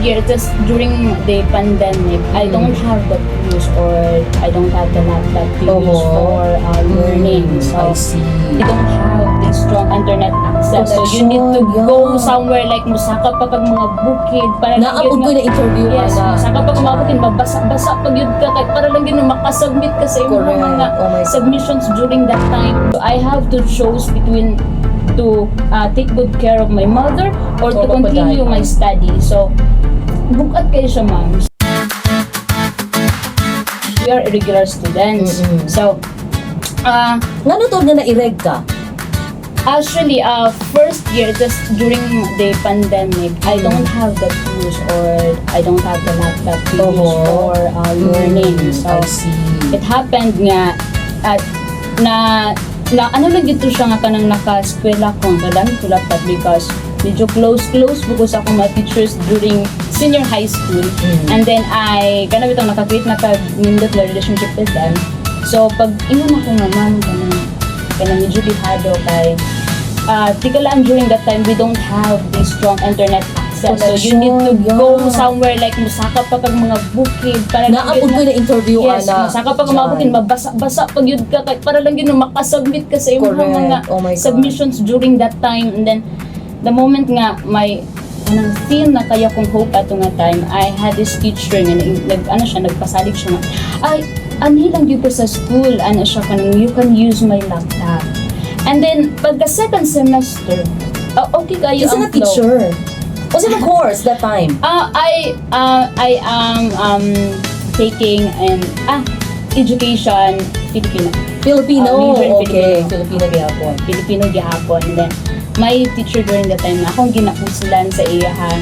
year, just during the pandemic, I don't have the tools or I don't have the laptop to use for learning. So, I see. You don't have the strong internet access. So, you need to Connection, go somewhere like musaka pa kag mga bukid para lang Naa pud yun ko na interview Yes, ana. musaka pa kag mga bukid, mabasa-basa pag yun ka kay para lang yun makasubmit ka sa imong mga Oh my God. Submissions during that time. So, I have to choose between to take good care of my mother or to Or continue magpadayon. My study. So, bug-at kaayo siya, ma'am. We are irregular students. So, Ngano to nga na-ireg ka? Actually, first year, just during the pandemic, I don't have the tools or I don't have the laptop to use for learning. So, I see. It happened nga at na na ano lang dito siya nga kanang naka-eskwela ko ang kadami ko laptop because medyo close close po ko sa akong mga teachers during senior high school. And then I kana bitong naka-create na kag nindot na relationship with them. So pag ingon ako nga, "Ma'am, kanang medyo dihado kay tikalaan during that time we don't have the strong internet access, so you need to Connection, go somewhere like musaka pa kag mga bukid para lang Naa pud yun ko na interview Yes, ana. masaka pa kag mga bukid, mabasa-basa pag yun ka kay para lang yun makasubmit ka sa imong mga Oh my God. Submissions during that time. And then the moment nga may anang thin na kaya kong hope ato nga time, I had this teacher nga nag ano siya, nagpasalig siya nga, "Ay, anhi lang gyud ko sa school," ano siya, kanang, "You can use my laptop." And then pagka second semester, okay kayo Isa ang na flow. Teacher. Unsa man course that time? I am taking an education Filipino. Filipino. Major in Filipino. Filipino gyapon. Filipino gihapon. And then my teacher during the time na akong ginauslan sa iyahang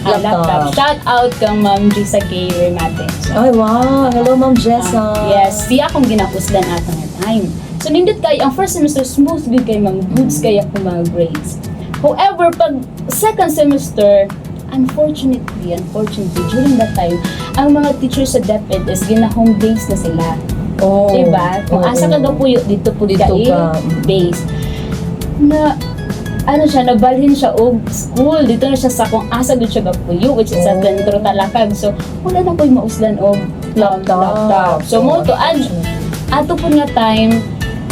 Laptop. Laptop. Shout out kang Ma'am Jessa Gay Remate. So, Ay, wow. Hello, Ma'am Jessa. Yes, siya akong ginauslan ato nga time. So nindot kay ang first semester, smooth gyud kay, ma'am, goods kay ako mga grades. However, pag second semester, unfortunately, during that time, ang mga teachers sa DepEd is gina home base na sila. Diba? Kung asa ka gapuyo, dito po Dito ka ka. Base. Na ano siya, nabalhin siya og school. Dito na siya sa kung asa gud siya gapuyo, which is sa Sentro Talakag. So, wala na ko'y mauslan og Laptop. Laptop. So, mo to, and ato po nga time,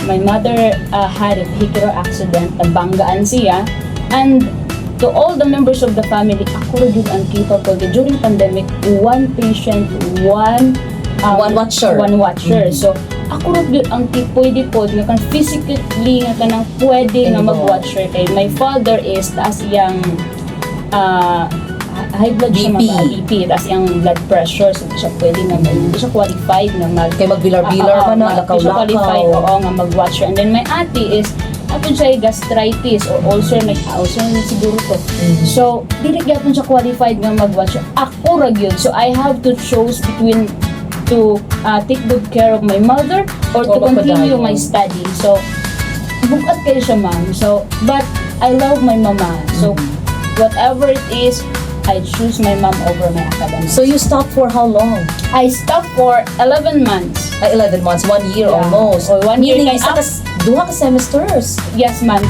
my mother had a vehicular accident, nagbanggaan siya, and to all the members of the family, ako ra jud ang capable. During pandemic, one patient, one One watcher. One watcher. So, ako ra jud ang pwede po nga kan physically nga kanang pwede nga Involved. Mag-watcher kay my father is taas iyang high blood siya, BP. mga BP, taas iyang blood pressure, so di siya pwede nga hindi siya qualified nga mag Kay magbilar-bilar pa na, di siya qualified, lakaw-lakaw. Oo, nga mag-watcher. And then my ate is apon siya gastritis or ulcer, nag-ulcer na siguro to. So, dili gyapon siya qualified nga mag-watcher. Ako ra gyud. So, I have to choose between to take good care of my mother or to Or continue magpadayon. My study. So, bug-at kaayo siya, ma'am. So, but I love my mama. So, whatever it is, I choose my mom over my academics. So you stopped for how long? I stopped for 11 months. Ay, 11 months, one year Yeah. almost. Or one year Meaning, kay isa ka, duha ka semesters. Yes, ma'am.